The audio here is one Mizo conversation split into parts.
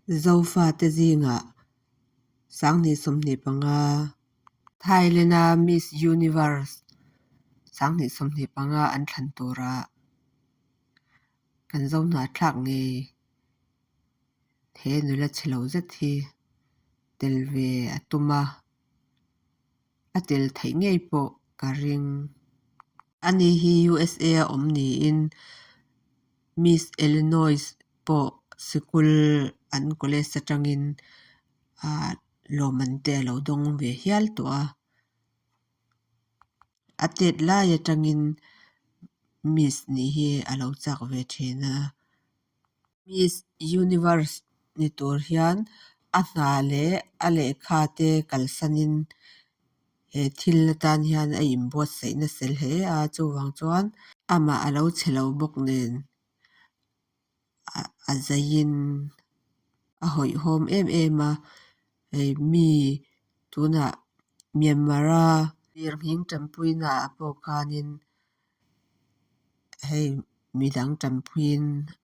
Zofate zingah 2025 Thailand-a Miss Universe 2025 an thlan turah kan zo hnahthlak ngei he nula chhe lo zet hi tel ve a tum a, a tel theih ngei pawh ka ring. Ani hi USA a awm niin Miss Illinois pawh sikul an college atangin ah lawmman te a lo dawng ve hial tawh a. A tet lai atangin Miss nih hi a lo chak ve thin a. Miss Universe ni tur hian a hna leh a lehkha te kalsanin he thil atan hian a inbuatsaih nasa hle a, chuvang chuan amah a lo chhe lo bawk nen a zeiin a hawihhawm em em a, hei mi tunah Myanmar-a lirnghing tanpuinaah pawh khanin hei midang tanpuiin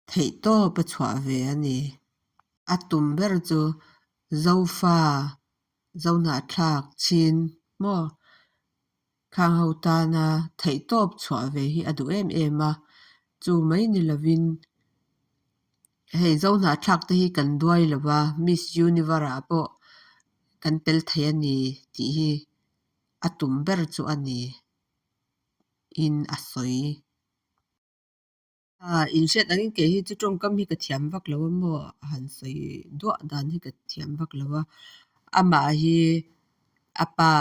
theihtawp a chhuah ve a ni. A tum ber chu Zofa Zohnahthlak chin maw? Khang ho tana theihtawp chhuah ve hi a duh em em a, chu mai ni lovin hei Zohnahthlak te hi kan duai lo va, Miss Universe ah pawh kan tel thei a ni tih hi a tum ber chu a ni in a sawi. A inhriat angin kei hi chu tawngkam hi ka thiam vak lo a maw a han sawi duah dan hi ka thiam vak lo a. Amah hi a pa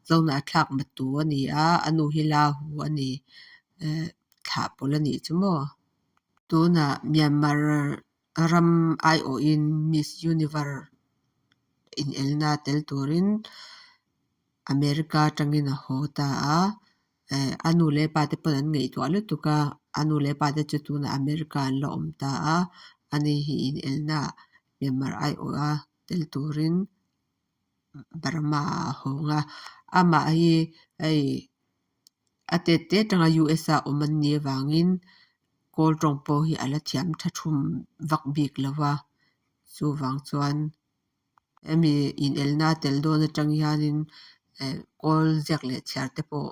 Zohnahthlak matu a ni a, a nu hi Lahu a ni. Eh thlah pawlh a nih chu maw. Tunah Myanmar ram aiawhin Miss Universe inelna tel turin America atangin a haw ta a, eh a nu leh pa te pawn an ngaihtuah lutuk a, a nu leh pa te chu tunah America an la awm ta a, ani hi inelna Myanmar aiawh a tel turin Burma ah a hawng a, amah hi hei a tet te atanga U_S a awm an nih avangin kawl tawng pawh hi a la thiam tha thum vak bik lo va, chuvang chuan. Hemi inelna tel dawn atang hianin eh kawl ziak leh chhiar te pawh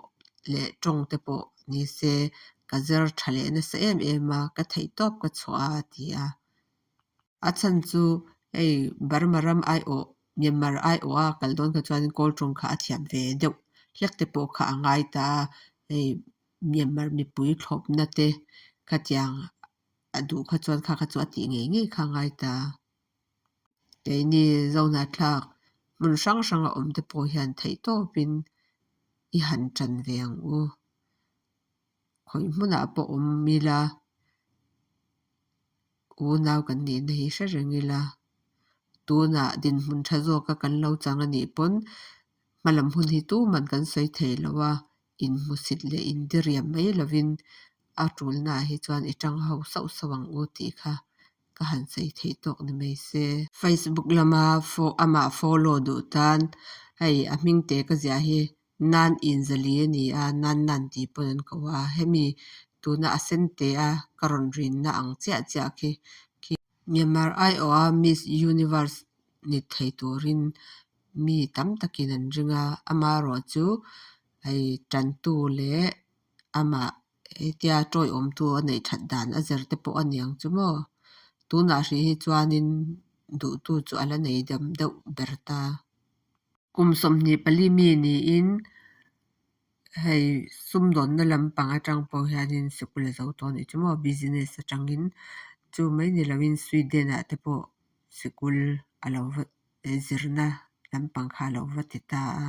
leh tawng te pawh ni se ka zir tha leh nasa em em a, ka theih tawp ka chhuah a ti a. A chhan chu hei Burma ram aiawh Myanmar aiawh a kal dawn kha chuanin kawl tawng kha a thiam ve deuh hlek te pawh kha a ngai ta a, hei Myanmar mipui thlawpna te khatiang a duh kha chuan kha kha chu a tih ngei ngei kha a ngai ta. Keini Zohnahthlak hmun hrang hranga awm te pawh hian theihtawpin i han ṭan ve ang u. Khawih hmunah pawh awm ila, unau kan nihna hi hre reng ila, tunah dinhmun ṭha zawka kan lo chang a nih pawn hmalam hun hi tuman kan sawi thei lo a, inhmusit leh indiriam mai lovin a ṭulnaah hi chuan i ṭang ho sauh sauh ang u tih kha ka han sawi theih tawk ni mai se. Facebook lama amah follow duh tan hei a hming te ka ziah hi Nan in zali a ni a, Nan Nan tih pawn an ko a, hemi tuna a sen te a ka rawn rinna ang chiah chiah khi khi Myanmar aiawha Miss Universe ni thei turin mi tam takin an ring a, amaherawhchu hei tantu leh amah Hetia tawiawmtu a neih that dan a zir te pawh a niang chu maw? Tunah hrih hi chuanin duhtu chu a la nei dam deuh ber ta. Kum 24 mi niin hei sumdawnna lampang atang pawh hianin sikul a zo tawh a nih chu maw? Business atangin chu mai ni loin Sweden ah te pawh sikul a lo va zirna lampang kha a lo va ti ta a.